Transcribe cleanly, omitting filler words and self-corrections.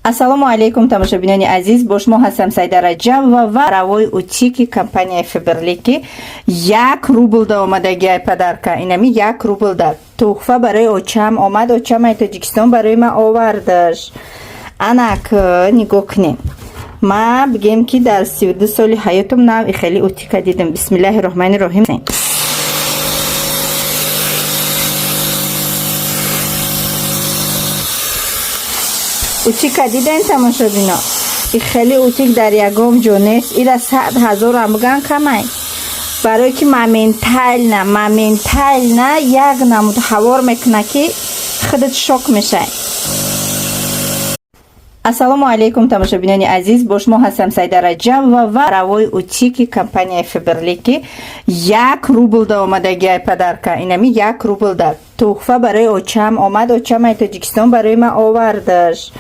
Ассалому алайкум, тамошобинони азиз! Бо шумо ҳастам Сайда Раҷабова ва паровой утюги компанияи Фаберлик, 1 рубл да омадагиай подарка. Инами 1 рубл да туҳфа барои очам омад. Очам ай Тоҷикистон барои ман овардаш. Анак нигоҳ кунед, ма бигем, ки дар 32 соли ҳаётам навъи хеле утюга дидам. Бисмиллаҳи роҳмани роҳим. Утюга диден, тамошобино? И хеле утюг дар ягон ҷо нест. Ира 100 000-ам биган, камай, барое ки моментально як намуд ҳавор мекуна, ки худат шок мешай. Ассалому алайкум, тамошобинони азиз! Бо шумо ҳастам Сайда Раҷабова ва паровой утюги компанияи Фаберлик, 1 рубл да омадагиай подарка. Инами 1 рубл да туҳфа барои очам омад. Очам ай Тоҷикистон барои ман овардаш.